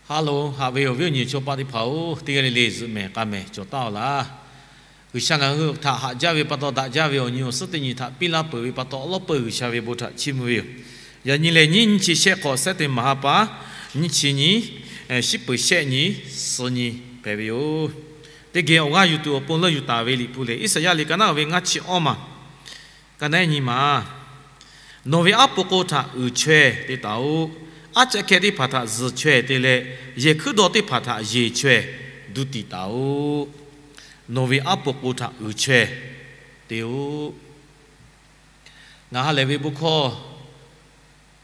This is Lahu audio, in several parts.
Ha loˬ, haꞈ ve awˬ viˉ awˬ nyi chaw paˆ teˇ hpaˍ-oˬ, teˇ g'aˇ le le zuhꞈ mehˍ k'a mehˍ cawˬ taˉ-aw laˇ. G'uiˬsha ngaˬ hui htaꞈ haꞈ jaˇ ve pa taw, daꞈ jaˇ ve awˬ nyi awˬ suhˉ teˇ nyi htaꞈ piˇ laˇ peuˬ ve pa taw, awˉ lawˉ peuˬ G'uiˬsha ve bon htaꞈ chiˇ mvuh ve yoˬ. Yaꞈ nyi lehˬ, nyiˇ nyiˇ chi shehˆ hk'awꞈ sehˉ teˇ maˬ ha pa, nyiˇ chi nyi, shiˉ peuˬ shehˆ nyi, suh nyi hpehꞈ ve yoˬ. Teˇ geh awˬ g'aˇ yuˬ tuˬ awˬ pon leuˆ yuˬ taˍ ve Liꞈ hpu lehˬ, Iˉsaˍyaˆ liꞈ ka naˉ ve ngaˇ chi awˇ maˬ, ka naˉ nyi maˬ, Nawˬ ve aˉ po k'o htaꞈ uiˍ chaweh te taˍ-oꞈ. Aˉ caˆ hkeh teˇ hpaˍ htaꞈ zuhˬ chaweh te leh, yehˬ hkuiˉ dawˇ teˇ hpaˍ htaꞈ yeˬ chaweh duˇ tiˍ taˍ-oꞈ. Nawˬ ve aˉ po k'o htaꞈ uiˍ chaweh te-oꞈ. Ngaˬ ha lehˬ ve bon hkawˇ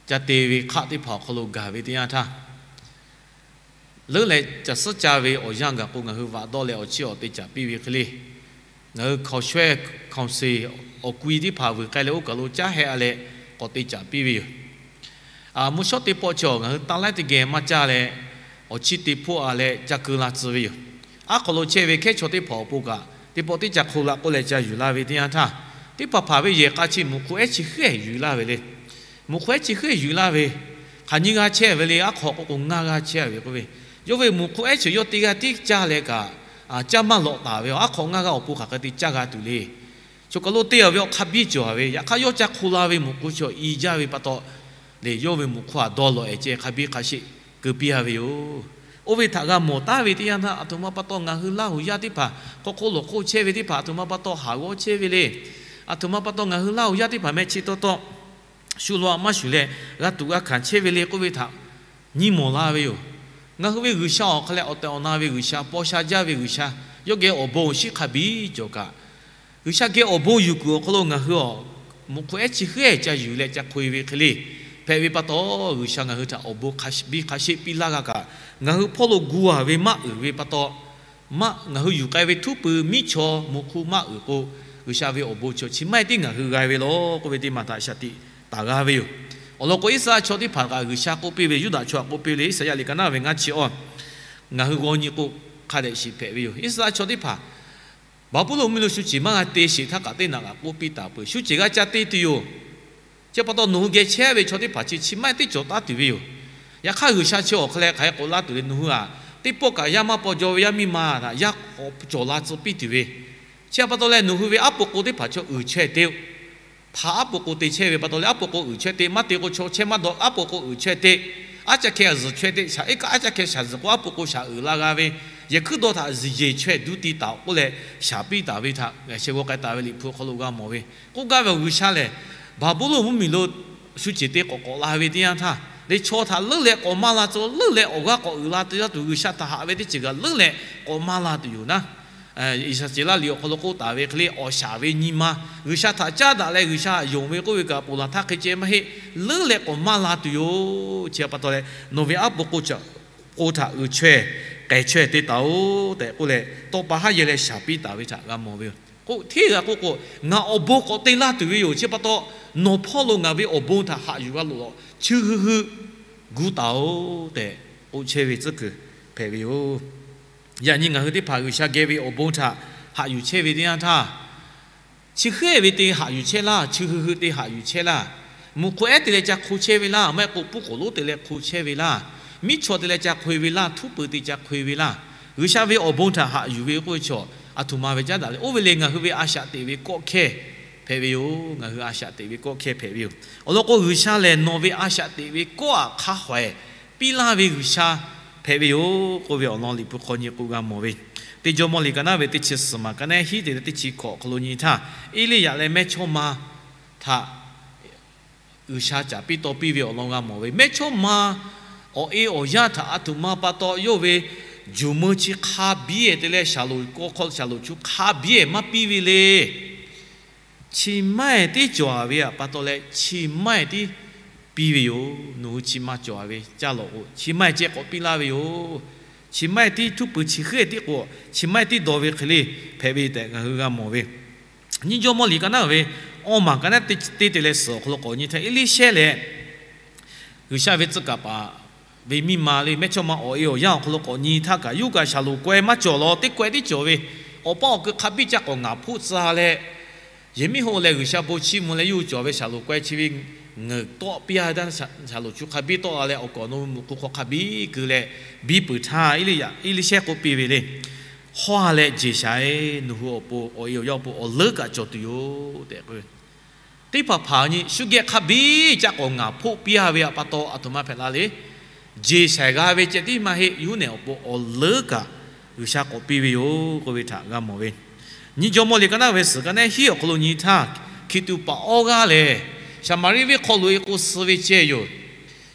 ca te ve hk'aˆ teˇ hpaˍ awˬ hk'aw lo gaˬ ve teˇ yanˇ htaˇ, leuˉ leh caˬ suhˉ ca ve awˬ yanˇ gaˬ k'o, ngaˬ hui vaꞈ dawˇ leh awˬ chiˇ awˬ te caˍ piˇ ve hk'e le. Ngaˬ hui hkaoˍ shawehˇ hkaoˍ seˍ awˬ kui teˇ hpaˍ vuiˬ k'ai leh oˇ kaˬ lo caˉ heh-a leh k'awꞈ te caˍ piˇ ve yoˬ. Mvuhˇ shawˉ teˇ pawˆ chaw ngaˬ hui taˇ laiˉ teˇ geh maˇ caˇ leh, awˬ chiˇ te hpoˆ-a leh ca keu la tcuh ve yoˬ. Aˉ hk'aw lo chehˇ ve hkehˉ chaw teˇ hpaˍ awˬ pon kaꞈ, teˇ pawˆ teˇ caˬ hk'oˆ la k'oˆ leh ca yuˬ laˇ ve teˇ yanˇ htaˇ, teˇ hpaˍ hpaˍ ve yehˬ k'a chi muꞈ hk'u ehˉ chi hk'ehˇ yuˬ laˇ ve le. Muꞈ hk'u ehˉ chi hk'ehˇ yuˬ laˇ ve, hk'aˬ nyiˇ g'aˇ chehˇ ve le, aˉ hk'aw k'o k'o ngaˇ g'aˇ chehˇ ve k'oˆ ve, yawˇ ve muꞈ hk'u ehˉ chi yawˇ teˇ g'aˇ tiˉ caˇ leh kaꞈ, caˇ maˇ lawꞈ taˍ ve, aˉ hk'aw ngaˇ g'aˇ awˬ pon hk'aˬ hk'e te caˇ g'a tuˬ le. Chaw kaˬ lo te-a ve awˬ hk'a biˇ cawˬ-a ve, yaꞈ hk'aˇ yawˇ ca hk'oˆ la ve muꞈ hk'u chi i jaˇ ve pa taw, le yawˇ ve muꞈ hk'u htaꞈ dawˇ lawꞈ-eh ceh hk'a biˇ hk'a sheˆ keu piˇ-a ve yoˬ. Oˇ ve htaꞈ g'a mawˬ taˉ ve teˇ yanˇ htaˇ, aˬ htoꞈ ma pa taw ngaˬ hui Laˇ huˍ yaˇ teˇ hpaˍ hk'aw hk'oˆ lawˬ hk'oˆ chehˇ ve teˇ hpaˍ aˬ htoꞈ ma pa taw haˍ g'awˇ chehˇ ve le. Aˬ htoꞈ ma pa taw ngaˬ hui Laˇ huˍ yaˇ teˇ hpaˍ meh chi taw taw shu law maˇ shuˍ leh g'a tuꞈ g'a hkanˍ chehˇ ve le k'oˆ ve htaꞈ nyi mawˬ la ve yoˬ. Ngaˬ hui ve G'uiˬsha awˬ hk'aw leh awˬ tehˬ awˬ na ve G'uiˬsha, paw sha jaˇ ve G'uiˬsha, yawˇ geh awˬ bon awˬ shinˉ hk'a biˇ cawˬ kaꞈ, G'uiˬsha geh awˬ bon yuˬ kuiˬ awˬ hk'aw lo ngaˬ hui awˬ muꞈ hk'u ehˉ chi hk'ehˇ ca yuˬ leh ca hk'oꞈ-e ve hk'e le, hpehꞈ ve pa taw, G'uiˬsha ngaˬ hui htaꞈ awˬ bon hk'a biˇ hk'a sheˆ piˇ laˇ g'a kaꞈ, ngaˬ hui hpawˇ lo gu-a ve maˇ uiˍ ve pa taw, maˇ ngaˬ hui yuˬ k'ai ve htuˉ pui miˉ chaw muꞈ hk'u maˇ uiˍ k'o, G'uiˬsha ve awˬ bon chaw chi maˇ heˆ tiˉ ngaˬ hui g'a ve law k'oˆ ve teˇ maˬ htaꞈ shaˍ tiꞈ taˍ g'a ve yoˬ. Awˬ lawn k'o, Iˉsaˍreˍlaˆ chaw teˇ hpaˍ kaꞈ G'uiˬsha k'oˆ piˇ ve, Yuˇdaꞈ chaw htaꞈ k'oˆ piˇ ve le, Iˉsaˍyaˆ liꞈ ka naˉ ve ngaˇ chi awˇ, ngaˬ hui g'aw nyi k'o, hk'a dehꞈ shiˍ hpehꞈ ve yoˬ. Iˉsaˍreˍlaˆ chaw teˇ hpaˍ Baˍbuˍlonˍ mvuhˇmiˬ lo shu ceˬ maˇ g'a te sheˍ htaˇ kaꞈ teˇ naꞈ kaꞈ k'oˆ piˇ taˍ peuˬ, shu ceˬ g'a ca te tuˬ yoˬ. Chi pa taw nawˬ hui geh chehˇ ve chaw teˇ hpaˍ chi chi maˇ heˆ tiˉ cawˬ taˉ tuˬ ve yoˬ. Yaꞈ hk'aˇ G'uiˬsha chi awˬ hk'aw leh hk'aˬ hk'e k'awꞈ laˇ tuˬ le, nawˬ hui-a, teˇ pawˆ kaꞈ yaˇ maˇ paw jaw ve yaˇ miˇ ma htaꞈ yaˇ k'awꞈ cawˬ la tcuh piˇ tuˬ ve, chi pa taw leh nawˬ hui ve aˉ po k'o teˇ hpaˍ chaw uiˍ chaweh te-oꞈ. Hpaˍ aˉ po k'o te chehˇ ve pa taw leh aˉ po k'o uiˍ chaweh te, maˇ te k'o chaw chehˇ maˇ dawꞈ, aˉ po k'o uiˍ chaweh te, aˉ caˆ hkeh zuhˬ chaweh te, shaˍ iˉ kaˆ aˉ caˆ hkeh shaˍ zuhˬ k'o aˉ po k'o shaˍ uiˍ la g'a ve, yehˬ hkuiˉ dawˇ htaꞈ zuhˬ yeˬ chaweh duˇ tiˍ taˍ-oꞈ k'oˆ leh shaˍ piˇ taˍ ve htaꞈ ngaˬ sheh g'aw k'ai taˍ ve Liꞈ hpu hk'aw lo g'a mawˬ ve. K'oˆ gaˇ ve awˬ G'uiˬsha lehˬ, Baˍbuˍlonˍ mvuhˇmiˬ lo shu ceˬ te k'awꞈ k'awꞈ la ve teˇ yanˇ htaˇ, le chaw htaꞈ leuˉ leh k'awꞈ maˇ la tcuh, leuˉ leh awˬ g'aˇ k'awꞈ uiˍ la tuˬ yaˇ tuˬ G'uiˬsha htaꞈ haꞈ ve teˇ ceuˬ kaꞈ leuˉ leh k'awꞈ maˇ la tuˬ yoˬ naˉ. Iˉsaˍreˍlaˆ liꞈ awˬ hk'aw lo k'oˆ taˍ ve hk'e le, awˬ shaˍ ve nyi ma G'uiˬsha htaꞈ caˉ daꞈ leh G'uiˬsha htaꞈ yonˍ ve k'oˆ ve kaꞈ ponˬ laˬ htaˇ hk'e ceh maˇ heˆ, leuˉ leh k'awꞈ maˇ la tuˬ yoˬ. Chi pa taw leh nawˬ ve aˉ po k'o htaꞈ uiˍ chaweh k'ehˬ chaweh te taˍ-oꞈ tehꞈ k'oˆ leh, tawˇ pa haˉ yehˇ leh shaˍ piˇ taˍ ve htaꞈ g'a mawˬ ve yoˬ. K'o hteˇ g'a k'oˆ k'o, ngaˬ awˬ bon k'awꞈ te laˇ tuˬ ve yoˬ. Chi pa taw nawˬ hpawˇ lo ngaˬ ve awˬ bon htaꞈ haꞈ yuˬ g'a loꞈ lawꞈ, chi hui hui gu taˍ-oꞈ tehꞈ k'oˆ chehˇ ve tcuhˉ kuiˬ hpehꞈ ve yoˬ. Yaꞈ nyi ngaˬ hui teˇ hpaˍ G'uiˬsha geh ve awˬ bon htaꞈ haꞈ yuˬ chehˇ ve teˇ yanˇ htaˇ, chi hk'e ve te haꞈ yuˬ chehˇ laˇ, chi hui hui te haꞈ yuˬ chehˇ laˇ. Muꞈ hk'u ehˉ te leh ca hk'o chehˇ ve laˇ, maˇ heˆ k'o puˇ k'oˍ lonˉ te leh hk'o chehˇ ve laˇ, miˉ chaw te leh ca hk'oꞈ-e ve laˇ, htuˉ pui te ca hk'oꞈ-e ve laˇ, G'uiˬsha ve awˬ bon htaꞈ haꞈ yuˬ ve k'oˆ ve chaw, aˬ htoꞈ ma ve caˉ daꞈ le. Oˇ ve lehˬ ngaˬ hui ve a shaꞈ teꞈ ve kawˆ hkehˇ hpehꞈ ve yoˬ. Ngaˬ hui a shaꞈ teꞈ ve kawˆ hkehˇ hpehꞈ ve yoˬ. Awˬ lawn k'o, G'uiˬsha lehˬ nawˬ ve a shaꞈ teꞈ ve kawˆ htaꞈ hk'a hawehˍ piˇ laˇ ve G'uiˬsha hpehꞈ ve yoˬ k'oˆ ve awˬ lawn Liꞈ hpu hk'aw nyi k'o g'a mawˬ ve. Teˇ Jawˇmawˇ liꞈ ka naˉ ve teˇ chi suhˍ maˬ ka naˉ hiˉ te leh teˇ chi hkawꞈ hk'aw lo nyi htaˇ, Eˇliˇyaꞈ leh mehˇchawˇma htaꞈ G'uiˬsha caˍ piˇ taw piˇ ve awˬ lawn g'a mawˬ ve. Mehˇchawˇma awˬ e awˬ yanˇ htaꞈ aˬ htoꞈ ma pa taw yawˇ ve juˬ meuˇ chi hk'a biˇ-ehˍ te leh shaˍlonˍ k'o hk'aw shaˍlonˍ chu hk'a biˇ-ehˍ maˇ piˇ ve le. Chi maˇ-ehˍ tiˉ cawˬ-a ve pa taw leh chi maˇ-ehˍ tiˉ piˇ ve yoˬ. Nawˬ hui chi ma cawˬ-a ve caˇ lawꞈ k'o, chi maˇ-ehˍ ceh k'awꞈ piˇ laˇ ve yoˬ. Chi maˇ-ehˍ tiˉ htuˉ pui chi hk'e tiˉ k'o, chi maˇ-ehˍ tiˉ dawˬ ve hk'e le hpehꞈ ve tehꞈ ngaˬ hui g'a mawˬ ve. Nyiˇ Jawˇmawˇ liꞈ ka naˉ ve awˇ maˬ ka naˉ te te leh suhˍ awˬ hk'aw lo k'awꞈ nyi htaˇ, Eˇliˇshehˇ leh G'uiˬsha ve tcuh kaˍ paˍ ve miˇ ma le mehˇchawˇma awˬ e awˬ yanˇ awˬ hk'aw lo k'awꞈ nyi htaˇ kaꞈ, yawˇ kaꞈ shaˍlonˍ k'aweh maˇ cawˬ law, teˇ k'aweh tiˉ cawˬ ve, awˬ paˇ awˬ keu hk'a biˇ caˇ k'awꞈ ngaˍ hpoˆ tcuh leh, yehˬ miˉ hoˆ leh G'uiˬsha bon chiˇ mvuh leh yawˇ hui cawˬ ve shaˍlonˍ k'aweh chi ve ngeuˍ tawˆ piˇ-a ve teˇ yanˇ, shaˍ loˍ chu hk'a biˇ tawˆ la leh, awˬ kawˍ nawˬ hui mvuhꞈ hk'u hk'aw hk'a biˇ keu leh biˇ peuˬ htaˇ, Eˇliˇyaꞈ, Eˇliˇshehˇ k'oˆ piˇ ve le. Hawˇ-a leh jeˬ shaiˍ-eˬ, nawˬ hui awˬ pon awˬ e awˬ yaˇ awˬ pon awˬ leuˉ kaꞈ cawˬ tuˬ yoˬ tehꞈ k'oˆ ve. Teˇ hpaˍ hpaˍ nyi shu geh hk'a biˇ caˆ k'awꞈ ngaˍ hpoˆ piˇ-a ve pa taw, aˬ htoꞈ ma hpehꞈ la le. Jeˬ shaiˍ g'a ve ceh tiˉ maˇ heˆ, yawˇ huˉ nehˬ awˬ pon awˬ leuˉ kaꞈ G'uiˬsha k'awꞈ piˇ ve yoˬ k'oˆ ve htaꞈ g'a mawˬ ve. Nyiˇ Jawˇmawˇ liꞈ ka naˉ ve suhˍ ka naˉ hiˉ awˬ hk'aw lo nyi htaˇ, hkiˬ tuꞈ paˍ awˇ g'aˇ lehˬ, Saˍmaˍriˆ venˇ hk'aw loꞈ-e k'o, suh ve ceh yoˬ.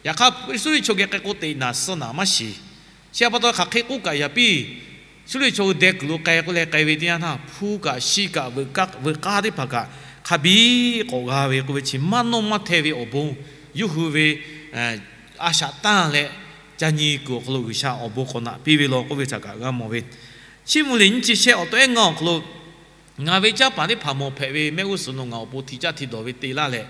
Yaꞈ hk'aˇ, Suˇriˆ chaw geh k'ai k'o, teꞈ naˍ suh naˍ maˇ shiˍ. Chi pa taw, hk'aˬ hk'e k'oˆ kaꞈ yaꞈ piˇ, Suˇriˆ chaw hui deh kuiˬ lo k'ai k'oˆ leh k'ai ve teˇ yanˇ htaˇ, hpu kaꞈ shi kaꞈ veuꞈ k'aˇ teˇ hpaˍ kaꞈ hk'a biˇ k'awꞈ g'a ve k'oˆ ve, chi maˇ nawˇ maˇ hteh ve awˬ bon, yawˇ hui ve a shaꞈ tanˇ leh, ca nyi kuiˬ awˬ hk'aw lo G'uiˬsha awˬ bon k'awꞈ naꞈ piˇ ve law k'oˆ ve htaꞈ kaꞈ g'a mawˬ ve. Chiˇ mvuh liꞈ nyiˇ chi shehˆ awˬ to ehˉ ngaˇ awˬ hk'aw lo, ngaˬ ve canˇ paˍ teˇ hpaˍ mawˬ hpehꞈ ve mehˆ g'uˇ suhˍ nawˬ ngaˬ awˬ pon hti caˇ hti dawˬ ve te laˇ leh,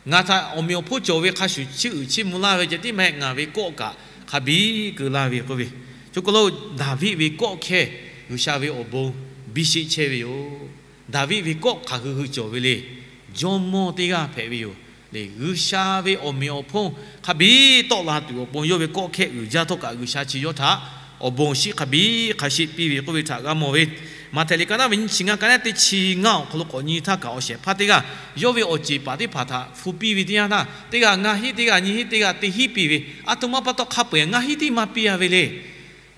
ngaˬ htaꞈ awˬ meꞈ awˬ hponˇ cawˬ ve hk'a shuˍ chiˇ uiˍ chiˇ mvuh laˇ ve ceh tiˉ maˇ heˆ, ngaˬ ve kawˆ kaꞈ hk'a biˇ keu laˇ ve k'oˆ ve. Chi hk'aw lo Daˍviˆ ve kawˆ hkehˇ G'uiˬsha ve awˬ bon biˇ sheˆ chehˇ ve yoˬ. Daˍviˆ ve kawˆ hk'aˬ hui hui cawˬ ve le. Jawˇmawˇ teˇ g'aˇ hpehꞈ ve yoˬ le. G'uiˬsha ve awˬ meꞈ awˬ hponˇ hk'a biˇ tawˆ la tuˬ awˬ pon yawˇ ve kawˆ hkehˇ uiˍ jaˇ htawˇ kaꞈ G'uiˬsha chi yawˇ htaꞈ awˬ bon awˬ shinˉ hk'a biˇ hk'a sheˆ piˇ ve k'oˆ ve htaꞈ g'a mawˬ ve. Maꞈhtehˍ liꞈ ka naˉ ve nyiˇ chi ngaˇ, ka naˉ teˇ chi ngaˇ awˬ hk'aw lo k'awꞈ nyi htaˇ kaꞈ, awˬ shehˍ hpaˇ teˇ g'aˇ yawˇ ve awˬ ceˬ paˍ teˇ hpaˍ htaꞈ hpu piˇ ve teˇ yanˇ htaˇ, teˇ g'aˇ ngaˇ hinˉ, teˇ g'aˇ nyiˇ hinˉ, teˇ g'aˇ teˇ hinˉ piˇ ve, aˬ htoꞈ ma pa taw hk'a peu-eˬ ngaˇ hinˉ tiˉ maˇ piˇ-a ve le.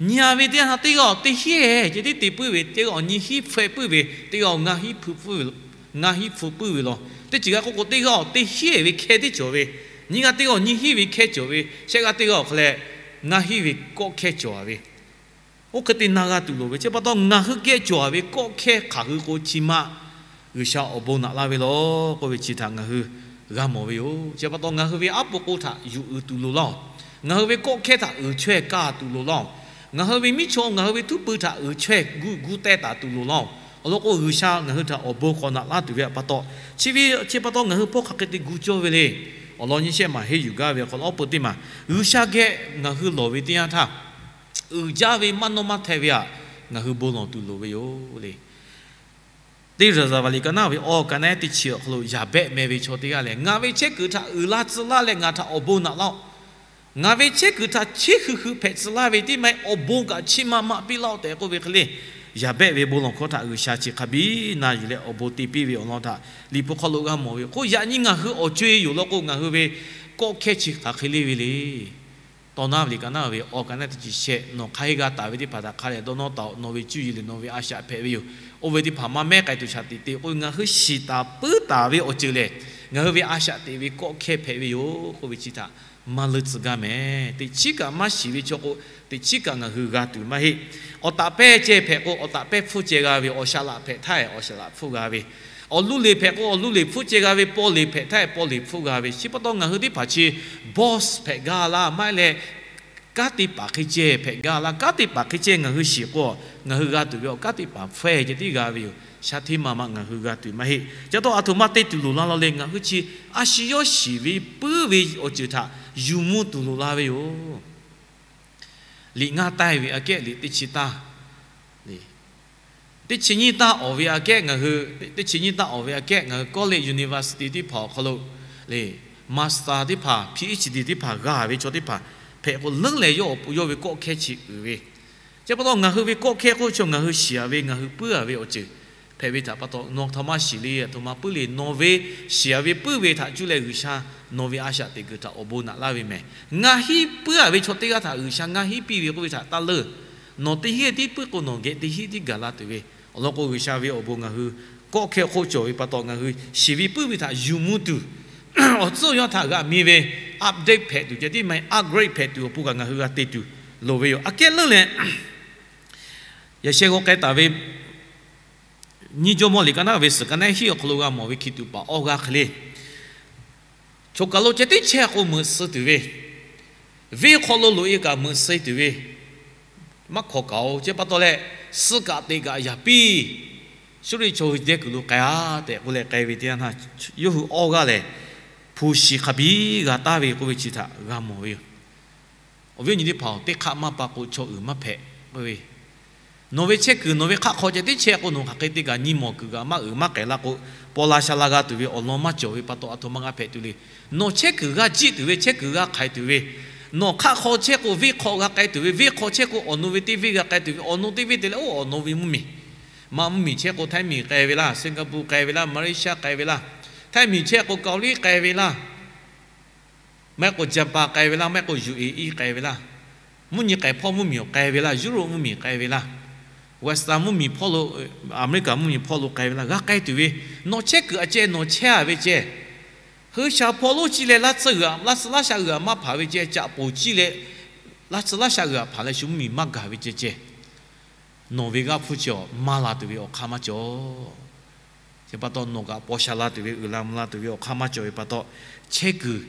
Nyi-a ve teˇ yanˇ htaˇ teˇ g'aˇ teˇ hinˉ-eˬ ceh tiˉ te puiˉ ve, teˇ g'aˇ nyiˇ hinˉ hpfuhˆ puiˉ ve, teˇ g'aˇ ngaˇ hinˉ hpfuhˆ puiˉ ve law. Teˇ ceuˬ g'a k'oˆ k'o, teˇ g'aˇ teˇ hinˉ-eˬ ve hkehˇ tiˉ cawˬ ve, nyiˇ g'aˇ teˇ g'aˇ nyiˇ hinˉ ve hkehˇ cawˬ ve, shehˆ g'aˇ teˇ g'aˇ awˬ hk'aw leh ngaˇ hinˉ ve kawˆ hkehˇ cawˬ-a ve, oˇ hk'e te na g'a tuˬ loˍ ve. Chi pa taw ngaˬ hui geh cawˬ-a ve kawˆ hkehˇ hk'aˬ hui k'o, chi ma G'uiˬsha awˬ bon naꞈ laˇ ve law k'oˆ ve chi htaꞈ ngaˬ hui g'a mawˬ ve yoˬ. Chi pa taw ngaˬ hui ve aˉ po k'o htaꞈ yuˬ uiˍ tuˬ loˍ laˇ-oˬ. Ngaˬ hui ve kawˆ hkehˇ htaꞈ uiˍ chaweh kaˇ tuˬ loˍ laˇ-oˬ. Ngaˬ hui ve miˉ chaw, ngaˬ hui ve htuˉ pui htaꞈ uiˍ chaweh gu gu teh taˍ tuˬ loˍ laˇ-oˬ. Awˬ lawn k'o, G'uiˬsha ngaˬ hui htaꞈ awˬ bon k'awꞈ naꞈ laˇ tuˬ ve pa taw, chi ve chi pa taw ngaˬ hui hpawˇ hk'aˬ hk'e te gu cawˇ ve le. Awˬ lawn nyi shehˆ maˬ henˇ yuˬ gaˇ ve awˬ hk'aw lo awˬ peuˬ teˇ maˬ G'uiˬsha geh ngaˬ hui lawˬ ve teˇ yanˇ htaˇ, uiˍ jaˇ ve maˇ nawˇ maˇ hteh ve htaꞈ ngaˬ hui bon lawˬ tuˬ loˍ ve yoˬ le. Teˇ Zaˍzaˍvaˍ liꞈ ka naˉ ve awˇ ka naˉ teˇ chi awˬ hk'aw lo Yaˍbehˆ meh ve chaw teˇ g'aˇ lehˬ, ngaˬ ve chehˇ kuiˬ htaꞈ uiˍ la tcuh laˇ leh ngaˬ htaꞈ awˬ bon naꞈ laˇ-oˆ. Ngaˬ ve chehˇ kuiˬ htaꞈ cheˇ hui hui hpehꞈ tcuh laˇ ve tiˉ maˇ heˆ, awˬ bon kaꞈ chiˇ ma maˇ piˇ laˇ-oˆ tehꞈ k'oˆ ve hk'e le. Yaˍbehˆ ve bon lawˬ hkawˇ htaꞈ G'uiˬsha chi hk'a biˇ na yuˬ leh awˬ bon te piˇ ve awˬ lawn htaꞈ Liꞈ hpu hk'aw lo g'a mawˬ ve. K'o, yaꞈ nyi ngaˬ hui awˬ co-e yoˬ law k'o, ngaˬ hui ve kawˆ hkehˇ chi hk'aˬ hk'e le ve le. Tawˇ naˉ ve liꞈ ka naˉ ve awˇ ka naˉ teˇ chi shehˆ, nawˬ hk'a heˆ g'a taˍ ve teˇ hpaˍ htaꞈ hk'a dehꞈ dawˇ nawˇ taˍ-oꞈ. Nawˬ ve cuˇ yiˍ lehˬ nawˬ ve a shaꞈ hpehꞈ ve yoˬ. Oˇ ve teˇ hpaˍ maˇ mehˉ k'ai tuˬ shaˍ tiꞈ te k'o, ngaˬ hui shiˍ taˍ puiˉ taˍ ve awˬ ceuˬ lehˬ, ngaˬ hui ve a shaꞈ teꞈ ve kawˆ hkehˇ hpehꞈ ve yoˬ k'oˆ ve chi htaꞈ maˇ leuˇ tcuh gaˇ mehˍ. Teꞈ chiˉ kaꞈ maˇ shiˍ ve chaw k'o, teꞈ chiˉ kaꞈ ngaˬ hui g'a tuˬ maˇ heˆ. Awˬ taˍ pehˇ ceh hpehꞈ k'o, awˬ taˍ pehˇ hpfuhˇ ceh g'a ve, awˬ shaˍ laꞈ hpehꞈ htaˇ awˬ shaˍ laꞈ hpfuhˇ g'a ve, awˬ luˇ leˬ hpehꞈ k'o, awˬ luˇ leˬ hpfuhˇ ceh g'a ve, paw leˬ hpehꞈ htaˇ paw leˬ hpfuhˇ g'a ve. Chi pa taw ngaˬ hui teˇ hpaˍ chi boss hpehꞈ gaˇ laˇ, maˇ heˆ leh kanˉ te paˍ hk'e ceh hpehꞈ gaˇ laˇ. Kanˉ te paˍ hk'e ceh ngaˬ hui shiˍ k'o, ngaˬ hui g'a tuˬ ve awˬ kanˉ te paˍ hpfuhˇ ceh tiˉ g'a ve yoˬ. Sha hteˇ ma ma ngaˬ hui g'a tuˬ maˇ heˆ. Chi pa taw aˬ htoꞈ ma te tuˬ loˍ la law leh, ngaˬ hui chi a shu yawˇ shiˍ ve puiˉ ve awˬ ceuˬ htaꞈ yuˬ mvuh tuˬ loˍ la ve yoˬ. Liꞈ ngaˇ taiˇ ve aꞈ kehˉ liꞈ teˇ chi taˇ, teˇ chi nyiˇ taˇ awˬ ve aꞈ kehˉ ngaˬ hui, teˇ chi nyiˇ taˇ awˬ ve aꞈ kehˉ ngaˬ hui college, university teˇ hpaˍ awˬ hk'aw lo le, master teˇ hpaˍ, PhD teˇ hpaˍ g'a ve chaw teˇ hpaˍ hpehꞈ k'o, leuˉ leh yawˇ awˬ pon yawˇ ve kawˆ hkehˇ chi uiˍ ve. Chi pa taw ngaˬ hui ve kawˆ hkehˇ k'oˆ chaw ngaˬ hui shiˍ-a ve, ngaˬ hui puiˉ-a ve awˬ ceuˬ hpehꞈ ve htaꞈ pa taw, nawˬ htaꞈ maˇ shiˍ le, a htoꞈ ma puiˉ le. Nawˬ ve shiˍ-a ve puiˉ ve htaꞈ cuˇ leh G'uiˬsha nawˬ ve a shaꞈ teꞈ kuiˬ htaꞈ awˬ bon naꞈ laˇ ve mehˍ. Ngaˇ hinˉ puiˉ-a ve chaw teˇ g'aˇ htaꞈ G'uiˬsha ngaˇ hinˉ piˇ ve k'oˆ ve htaꞈ taˇ leuˇ. Nawˬ teˇ hinˉ tiˉ puiˉ k'o, nawˬ geh teˇ hinˉ tiˉ gaˬ la tuˬ ve. Awˬ lawn k'o, G'uiˬsha ve awˬ bon ngaˬ hui kawˆ hkehˇ hk'oˆ cawˬ ve pa taw, ngaˬ hui shiˍ ve puiˉ ve htaꞈ yuˬ mvuh tuˬ, awˬ tcuhˉ yawˇ htaꞈ g'aꞈ mi ve update hpehꞈ tuˬ ceh tiˉ maˇ heˆ, upgrade hpehꞈ tuˬ awˬ pon kaꞈ ngaˬ hui g'a te tuˬ loˍ ve yoˬ. Aꞈ kehˉ leuˉ leh, yaꞈ sheh g'aw k'ai taˍ ve nyiˇ Jawˇmawˇ liꞈ ka naˉ ve suhˍ ka naˉ hiˉ awˬ hk'aw lo g'a mawˬ ve hkiˬ tuꞈ paˍ awˇ g'aˇ hk'e le. Choˬ kaˬ lo ceh tiˉ chehˇ k'o meuꞈ suh tuˬ ve, venˇ hk'aw lo loꞈ-e kaꞈ meuꞈ suh tuˬ ve, maˇ hkawꞈ kaꞈ-oˬ. Chi pa taw leh, suh kaꞈ teꞈ kaꞈ yaˍ piˇ. Suˇriˆ chaw hui deh kuiˬ lo k'ai-a tehꞈ k'oˆ leh k'ai ve teˇ yanˇ htaˇ, yawˇ hui awˇ g'aˇ lehˬ, hpu shi hk'a biˇ g'a taˍ ve k'oˆ ve chi htaꞈ g'a mawˬ ve yoˬ. Awˬ viˉ awˬ nyi teˇ hpaˍ-oˬ, teˇ hk'aˆ maˇ pa k'o chaw uiˍ maˇ hpehꞈ k'oˆ ve, Nawˬ ve chehˇ kuiˬ, nawˬ ve hk'aˆ hk'aw ceh tiˉ chehˇ k'o, nawˬ hk'aˬ hk'e te kaꞈ nyi mawˬ kuiˬ g'aꞈ maˇ uiˍ maˇ k'ehˬ la k'o, paw la sha la g'a tuˬ ve awˬ lawn maˇ cawˬ ve pa taw, aˬ htoꞈ ma g'a hpehꞈ tuˬ le. Nawˬ chehˇ kuiˬ g'a jiˆ tuˬ ve, chehˇ kuiˬ g'a hk'aiˍ tuˬ ve, nawˬ hk'aˆ hk'aw chehˇ k'o venˇ hk'aw g'a k'ai tuˬ ve, venˇ hk'aw chehˇ k'o awˬ nu ve teˇ venˇ g'a k'ai tuˬ ve, awˬ nu teˇ venˇ te leh oˇ awˬ nu ve mvuhˇmiˬ, maˇ mvuhˇmiˬ chehˇ k'o Htaiˇ miˬ k'ai ve laˇ, Singapore k'ai ve laˇ, Malaysia k'ai ve laˇ, Htaiˇ miˬ chehˇ k'o Kaoˍliˇ k'ai ve laˇ, maˇ heˆ k'o Japan k'ai ve laˇ, maˇ heˆ k'o U A E k'ai ve laˇ, mvuhˇ nyi k'ai hpawˇ mvuhˇmiˬ awˬ k'ai ve laˇ, Europe mvuhˇmiˬ k'ai ve laˇ, Western mvuhˇmiˬ hpawˇ lo, America mvuhˇmiˬ hpawˇ lo k'ai ve laˇ, g'a k'ai tuˬ ve, nawˬ chehˇ kuiˬ a ceh nawˬ chehˇ a ve ceh, hui sha hpawˇ lonˉ chi leh laˇ tsuhˇ g'uiˬ, laˇ tsuhˇ laˇ sha g'uiˬ a maˇ hpanˍ ve ceh, caꞈ poˍ chi leh laˇ tsuhˇ laˇ sha g'uiˬ a hpanˍ leh shu mvuhˇmiˬ maˇ gaˬ ve ceh ceh, nawˬ ve g'aˇ hpfuhˇ chi awˬ maˇ la tuˬ ve awˬ hk'aˇ maˇ cawˬ. Chi pa taw nawˬ kaꞈ paw sha la tuˬ ve, uiˍ la mvuh la tuˬ ve awˬ hk'aˇ maˇ cawˬ ve pa taw, chehˇ kuiˬ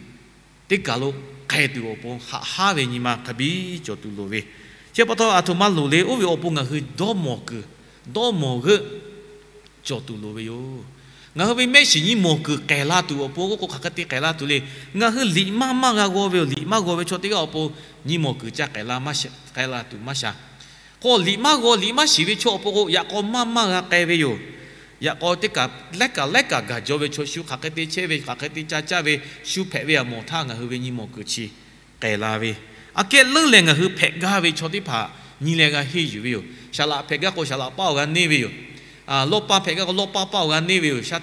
teˇ kaˬ lo k'ai tuˬ awˬ pon haꞈ haˉ ve nyi ma hk'a biˇ cawˬ tuˬ loˍ ve. Chi pa taw aˬ htoꞈ ma loˍ le, oˇ ve awˬ pon ngaˬ hui dawˇ mawˬ kuiˬ, dawˇ mawˬ g'euˆ cawˬ tuˬ loˍ ve yoˬ. Ngaˬ hui ve mehˆ shiˍ nyi mawˬ kuiˬ k'ehˬ la tuˬ awˬ pon k'oˆ k'o, hk'aˬ hk'e te k'ehˬ la tuˬ le. Ngaˬ hui liꞈ maˇ maˇ g'a g'aw ve yoˬ. Liꞈ maˇ g'aw ve chaw teˇ g'aˇ awˬ pon nyi mawˬ kuiˬ ca k'ehˬ la maˇ k'ehˬ la tuˬ maˇ sha. K'o liꞈ maˇ g'aw, liꞈ maˇ shiˍ ve chaw awˬ pon k'o, yaꞈ k'aw maˇ maˇ g'a k'ai ve yoˬ. Yaꞈ k'aw teˇ kaˬ laiˉ kaꞈ laiˉ kaꞈ gaˬ jaw ve chaw shu hk'aˬ hk'e te chehˇ ve, hk'aˬ hk'e te ca caˇ ve, shu hpehꞈ ve aˬ mawˬ htaˇ ngaˬ hui ve nyi mawˬ kuiˬ chi k'ehˬ la ve. Aꞈ kehˉ leuˉ leh ngaˬ hui hpehꞈ gaˇ ve chaw teˇ hpaˍ nyi leh g'a henˇ yuˬ ve yoˬ. Saˍ laꞈ hpehꞈ gaˇ k'o saˍ laꞈ paˇ awˬ g'a neˇ ve yoˬ. Lawˇ paˇ hpehꞈ gaˇ k'o lawˇ paˇ paˇ awˬ g'a neˇ ve yoˬ. Shaˉ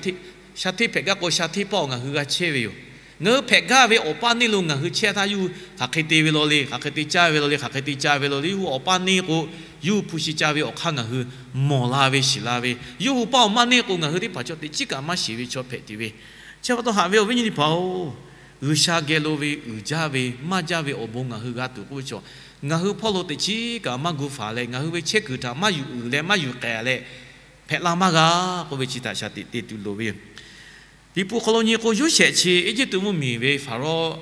hteˇ hpehꞈ gaˇ k'o shaˉ hteˇ paˇ awˬ ngaˬ hui g'a chehˇ ve yoˬ. Ngaˬ hui hpehꞈ gaˇ ve awˬ paˇ neˇ lo ngaˬ hui chehˇ htaˇ, yawˇ hui hk'aˬ hk'e te ve law le, hk'aˬ hk'e te caˇ ve law le, hk'aˬ hk'e te caˇ ve law le, yawˇ hui awˬ paˇ neˇ k'o, yawˇ hui hpu shi caˇ ve awˬ hk'aˇ ngaˬ hui mawˬ la ve shiˍ la ve, yawˇ hui paˇ awˬ maˇ neˇ k'o ngaˬ hui teˇ hpaˍ chaw teꞈ chiˉ kaꞈ maˇ shiˍ ve chaw hpehꞈ tuˬ ve. Chi pa taw haꞈ ve awˬ viˉ nyi teˇ hpaˍ-oˬ, G'uiˬsha geh lo ve uiˍ jaˇ ve maˇ jaˇ ve awˬ bon ngaˬ hui g'a tuˬ k'oˆ ve chaw, ngaˬ hui hpawˇ lo teꞈ chiˉ kaꞈ maˇ gu faˍ leh, ngaˬ hui ve chehˇ kuiˬ htaꞈ maˇ yuˬ uiˍ leh maˇ yuˬ k'ehˬ leh hpehꞈ la maˇ g'a k'oˆ ve chi htaꞈ shaˍ tiꞈ te tuˬ loˍ ve yoˬ. Liꞈ hpu hk'aw lo nyi k'o, Yoˇsehꞈ chi Eˇjiˇtuꞈ mvuhˇmiˬ ve Hpaˍrawˇ,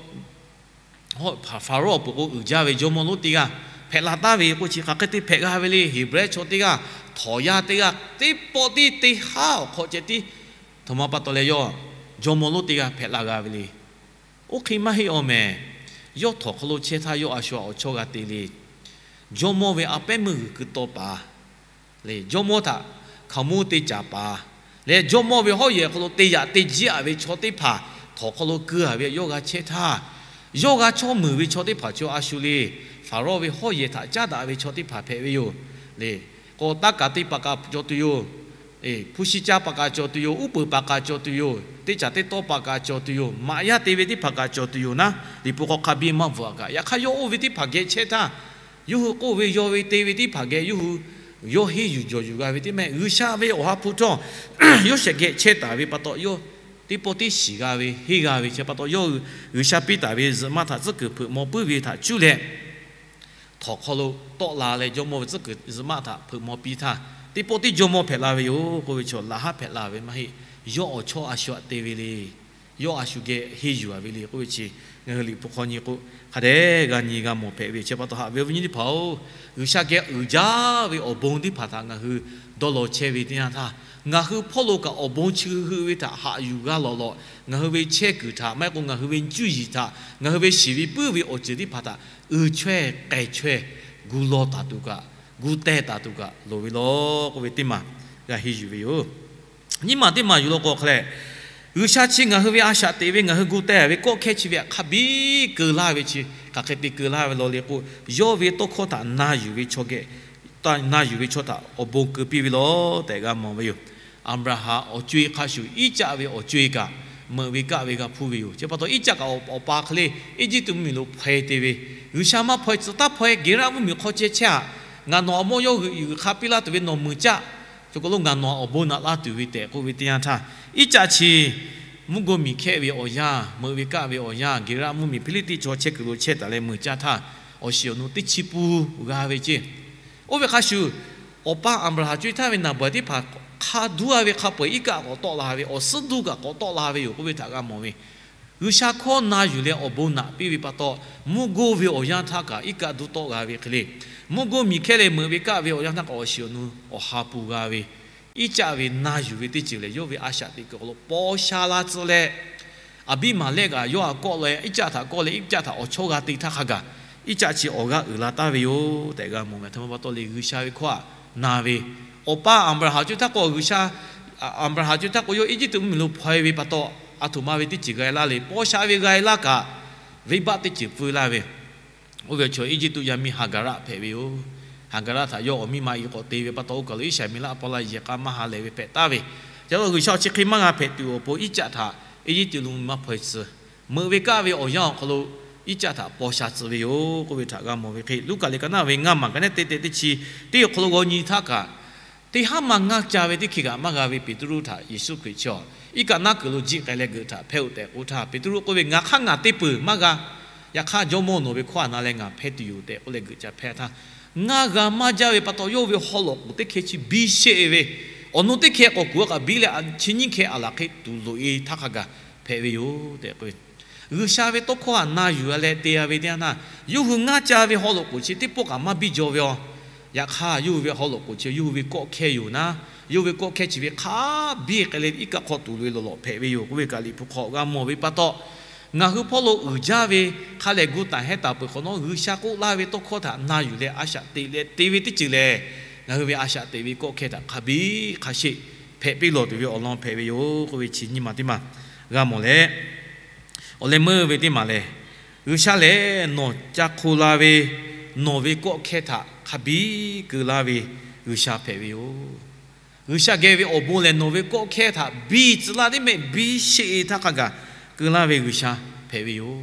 Hpaˍrawˇ awˬ pon k'o uiˍ jaˇ ve jawˇmawˇ lonˉ teˇ g'aˇ hpehꞈ la taˍ ve k'o, chi hk'aˬ hk'e te hpehꞈ g'a ve le. Heˍbrehˇ chaw teˇ g'aˇ, htawnˍ yaˇ teˇ g'aˇ, teˇ pawˆ tiˉ teˇ haˉ awˬ hk'aw ceh tiˉ, aˬ htoꞈ ma pa taw leh yawˇ jawˇmawˇ lonˉ teˇ g'aˇ hpehꞈ la g'a ve le. Oˇ hk'e maˇ heˆ awˬ mehˍ. Yawˇ htawnˍ hk'aw lo chehˇ htaˇ yawˇ a shu a awˬ chawˇ g'a te le. Jawˇmawˇ ve a pehˉ meuˇ g'uiˬ keu taw paˍ le, jawˇmawˇ htaꞈ hkaoˍmonˇ te caˍ paˍ leh, jawˇmawˇ ve hawˉ yehˬ hk'aw lo te yaꞈ te jiˇ aꞈ ve chaw teˇ hpaˍ htawnˍ hk'aw lo keu a ve yawˇ g'a chehˇ htaˇ, yawˇ g'a chawˇ meunˍ ve chaw teˇ hpaˍ chaw a shu le, Hpaˍrawˇ ve hawˉ yehˬ htaꞈ caˉ daꞈ ve chaw teˇ hpaˍ hpehꞈ ve yoˬ le. K'o taˇ kaˍ te paˍ kaꞈ cawˬ tuˬ yoˬ. Hpu shi caˇ paˍ kaꞈ cawˬ tuˬ yoˬ. Uˉ peunˍ paˍ kaꞈ cawˬ tuˬ yoˬ. Teˇ caˬ teˇ tawˇ paˍ kaꞈ cawˬ tuˬ yoˬ. Maꞈ yaˇ te ve teˇ hpaˍ kaꞈ cawˬ tuˬ yoˬ naˉ, Liꞈ hpu hk'aw hk'a biˇ maˇ bvuhꞈ kaꞈ, yaꞈ hk'aˇ yawˇ oˇ ve teˇ hpaˍ geh chehˇ htaˇ, yawˇ hui k'oˆ ve yaw ve te ve teˇ hpaˍ geh yawˇ hui yawˇ henˇ yuˬ jawˬ yuˬ g'a ve teˇ mehˆ, G'uiˬsha ve Awˬ ha hpu htawˇ Yoˇsehꞈ geh chehˇ taˍ ve pa taw, yawˇ teˇ pawˆ tiˉ shiˍ g'a ve, henˇ g'a ve chi pa taw, yawˇ hui G'uiˬsha piˇ taˍ ve zuhꞈ maˆ htaꞈ tcuhˉ kuiˬ hpeuꞈ maw puiˉ ve htaꞈ cuˇ leh htawnˍ hk'aw lo tawˆ la leh, jawˇmawˇ ve tcuhˉ kuiˬ zuhꞈ maˆ htaꞈ hpeuꞈ maw piˇ htaˇ, teˇ pawˆ tiˉ jawˇmawˇ hpehꞈ la ve yoˬ k'oˆ ve chaw, laꞈ haˉ hpehꞈ la ve maˇ heˆ. Yawˇ awˬ chawˇ a shu aꞈ te ve le. Yawˇ a shu geh henˇ yuˬ a ve le k'oˆ ve chi, ngaˬ hui Liꞈ hpu hk'aw nyi k'o, hk'a dehꞈ g'a nyi g'a mawˬ hpehꞈ ve yoˬ. Chi pa taw haꞈ ve awˬ viˉ nyi teˇ hpaˍ-oˬ, G'uiˬsha geh uiˍ jaˇ ve awˬ bon teˇ hpaˍ htaꞈ ngaˬ hui dawˇ law chehˇ ve teˇ yanˇ htaˇ, ngaˬ hui hpawˇ lo kaꞈ awˬ bon chi hui ve htaꞈ haꞈ yuˬ g'a lawˬ lawˬ, ngaˬ hui ve chehˇ kuiˬ htaꞈ maˇ heˆ k'o ngaˬ hui ve cuˇ yiˍ htaꞈ, ngaˬ hui ve shiˍ ve puiˉ ve awˬ ceuˬ teˇ hpaˍ htaꞈ uiˍ chaweh k'ai chaweh gu law taˍ tuˬ kaꞈ, gu teh taˍ tuˬ kaꞈ loˍ ve law k'oˆ ve teˇ maˬ g'a henˇ yuˬ ve yoˬ. Nyiˇ maˬ teˇ maˬ yuˬ law k'o hk'a lehˬ, G'uiˬsha chi ngaˬ hui ve a shaꞈ teꞈ ve, ngaˬ hui gu teh ve kawˆ hkehˇ chi ve htaꞈ hk'a biˇ keu laˇ ve chi, hk'aˬ hk'e te keu laˇ ve law le k'o, yawˇ ve tawˇ hkawˇ htaꞈ na yuˬ ve chaw geh, na yuˬ ve chaw htaꞈ awˬ bon keu piˇ ve law tehꞈ g'a mawˬ ve yoˬ. Aˍbraˍhanˍ awˬ co-e hk'a shuˍ, Iˉcaˆ ve awˬ co-e kaꞈ meuꞈ ve kaˆ ve g'a hpuˇ ve yoˬ. Chi pa taw Iˉcaˆ kaꞈ awˬ pa hk'e le Eˇjiˇtuꞈ mvuhˇmiˬ lo hpaw-e te ve, G'uiˬsha maˇ hpaw-e, tcuh taˇ hpaw-e, Geˍraˆ mvuhˇmiˬ hk'aw ceh chehˇ-aꞈ, ngaˬ nawˬ awˬ mawˇ yawˇ g'uiˬ g'uiˬ hk'a piˇ laˇ tuˬ ve nawˬ meuꞈ caˆ. Chi k'o lo ngaˬ nawˬ awˬ bon naꞈ laˇ tuˬ ve tehꞈ k'oˆ ve teˇ yanˇ htaˇ, Iˉcaˆ chi mvuhˇ go miˬ hkehˇ ve awˬ yanˇ, meuꞈ ve kaˆ ve awˬ yanˇ, Geˍraˆ mvuhˇmiˬ Hpiˇliˇtiˆ chaw chehˇ kuiˬ lo chehˇ taˍ leh meuꞈ caˇ htaˇ, awˬ shiˍ awˬ nu teˇ chi pun g'a ve ceˇ. Oˇ ve hk'a shuˍ, awˬ pa Aˍbraˍhanˍ co-e htaˇ ve naˬ bawehˬ teˇ hpaˍ hk'a duˉ-a ve hk'a peu-eˬ Iˉcaˆ k'awꞈ tawˆ la ve, awˬ suhˉ duˇ kaꞈ k'awꞈ tawˆ la ve yoˬ k'oˆ ve htaꞈ g'a mawˬ ve. G'uiˬsha hkawˇ na yuˬ leh awˬ bon naꞈ piˇ ve pa taw, mvuhˇ goˇ ve awˬ yanˇ htaˇ kaꞈ Iˉcaˆ duˇ tawˆ g'a ve hk'e le, mvuhˇ goˇ miˬ hkehˇ leh meuꞈ ve kaˆ ve awˬ yanˇ htaˇ kaꞈ awˬ shiˍ awˬ nu awˬ ha pu g'a ve, Iˉcaˆ ve na yuˬ ve teˇ ceuˬ lehˬ, yawˇ ve a shaꞈ teꞈ kuiˬ awˬ hk'aw lo paw sha la tcuh leh, Aˍbiˇmaˍlehˆ kaꞈ yawˇ htaꞈ kawˆ leh, Iˉcaˆ htaꞈ kawˆ leh, Iˉcaˆ htaꞈ awˬ chawˇ g'a te htaˇ hk'a gaˬ, Iˉcaˆ chi awˬ g'aˇ uiˍ la taˍ ve yoˬ tehꞈ g'a mawˬ ve. Aˬ htoꞈ ma pa taw le, G'uiˬsha ve hkawˇ htaꞈ na ve, awˬ pa Aˍbraˍhanˍ co htaˇ k'o G'uiˬsha, Aˍbraˍhanˍ co htaˇ k'o yawˇ Eˇjiˇtuꞈ mvuhˇmiˬ lo hpaw e ve pa taw, aˬ htoꞈ ma ve teˇ ceuˬ g'a e laˇ le, paw sha ve g'a e laˇ kaꞈ, venˇbaˆ teˇ ceuˬ pfuhˇ laˇ ve, oˇ ve awˬ chi Eˇjiˇtuꞈ yaˇ miˇ Haˍgaˍraˆ hpehꞈ ve yoˬ. Haˍgaˍraˆ htaꞈ yawˇ awˬ miˇ ma e k'awꞈ te ve pa taw, oˇ kaˬ lo Iˉsaˍreˍlaˆ paw la yehˬ k'a maˇ ha lehˬ ve hpehꞈ taˍ ve. Ca lo G'uiˬsha awˬ chi hk'e maˇ g'a hpehꞈ tuˬ awˬ pon, Iˉcaˆ htaꞈ Eˇjiˇtuꞈ lo maˇ hpaw e tcuh, meuꞈ ve kaˆ ve awˬ yanˇ awˬ hk'aw lo Iˉcaˆ htaꞈ paw sha tcuh ve yoˬ k'oˆ ve htaꞈ g'a mawˬ ve hk'e, Luˉkaꞈ liꞈ ka naˆ ve ngaˇ maˬ ka neˉ teˇ teˇ teˇ chi teˇ awˬ hk'aw lo g'aw nyi htaˇ kaꞈ, teˇ haˉ ma ngaˇ ca ve teˇ hkeh kaꞈ maˇ g'a ve Peˍtruˆ htaꞈ Yeˍsuˆ Hkriꞈ chi, iˉ kaˆ naˉ kuiˬ lo jiˆ k'ai leh geuꞈ htaꞈ hpehˇ-oˆ tehꞈ k'oˆ htaˇ, Peˍtruˆ k'oˆ ve, Ngaˬ hk'aˇ ngaˬ teˇ peuˬ maˇ g'a. Yaꞈ hk'aˇ, Jawˇmawˇ nawˬ ve hkawˇ htaꞈ na leh ngaˬ hpehˇ tuˬ yoˬ tehꞈ k'oˆ leh geuꞈ ca hpehˇ htaˇ, ngaˇ g'a maˇ jaˇ ve pa taw, yawˇ ve haw lawꞈ k'oˍ teˇ hkeh chi biˇ sheˆ ve, awˬ nu teˇ hkeh k'awꞈ kuˬ a kaꞈ biˇ leh, chi nyiˇ hkeh aˬ laˬ hk'e tuˬ loꞈ e htaˇ hk'a gaˬ hpehꞈ ve yoˬ tehꞈ k'oˆ ve. G'uiˬsha ve tawˇ hkawˇ htaꞈ na yuˬ a leh te a ve teˇ yanˇ htaˇ, yawˇ hui ngaˇ ca ve haw lawꞈ k'oˍ chi teˇ pawˆ kaꞈ maˇ biˇ jaw ve a. Yaꞈ hk'aˇ, yawˇ hui ve haw lawꞈ k'oˍ chi yawˇ hui ve kawˆ hkehˇ yoˬ naˉ, yawˇ hui ve kawˆ hkehˇ chi ve hk'a biˇ k'ai leh iˉ kaˆ hk'aw tuˬ loꞈ e lawˬ lawꞈ hpehꞈ ve yoˬ k'oˆ ve kaꞈ, Liꞈ hpu hk'aw g'a mawˬ ve pa taw, ngaˬ hui hpawˇ lo uiˍ jaˇ ve, hk'a lehˬ gu taˍ hehˉ taˍ peuˬ hk'awꞈ nawˉ, G'uiˬsha k'oˆ laˇ ve tawˇ hkawˇ htaꞈ na yuˬ leh a shaꞈ teꞈ leh te ve teˇ ceuˬ lehˬ, ngaˬ hui ve a shaꞈ teꞈ ve kawˆ hkehˇ htaꞈ hk'a biˇ hk'a sheˆ hpehꞈ piˇ lawˬ tuˬ ve awˬ lawn hpehꞈ ve yoˬ k'oˆ ve chi nyiˇ maˬ teˇ maˬ g'a mawˬ leh, awˬ leh meuˇ ve teˇ maˬ lehˬ, G'uiˬsha lehˬ nawˬ ca hk'o la ve, nawˬ ve kawˆ hkehˇ htaꞈ hk'a biˇ keu laˇ ve G'uiˬsha hpehꞈ ve yoˬ. G'uiˬsha geh ve awˬ bon lehˬ, nawˬ ve kawˆ hkehˇ htaꞈ biˇ tcuh laˇ teˇ mehˆ biˇ sheˆ e htaˇ hk'a gaˬ keu laˇ ve G'uiˬsha hpehꞈ ve yoˬ.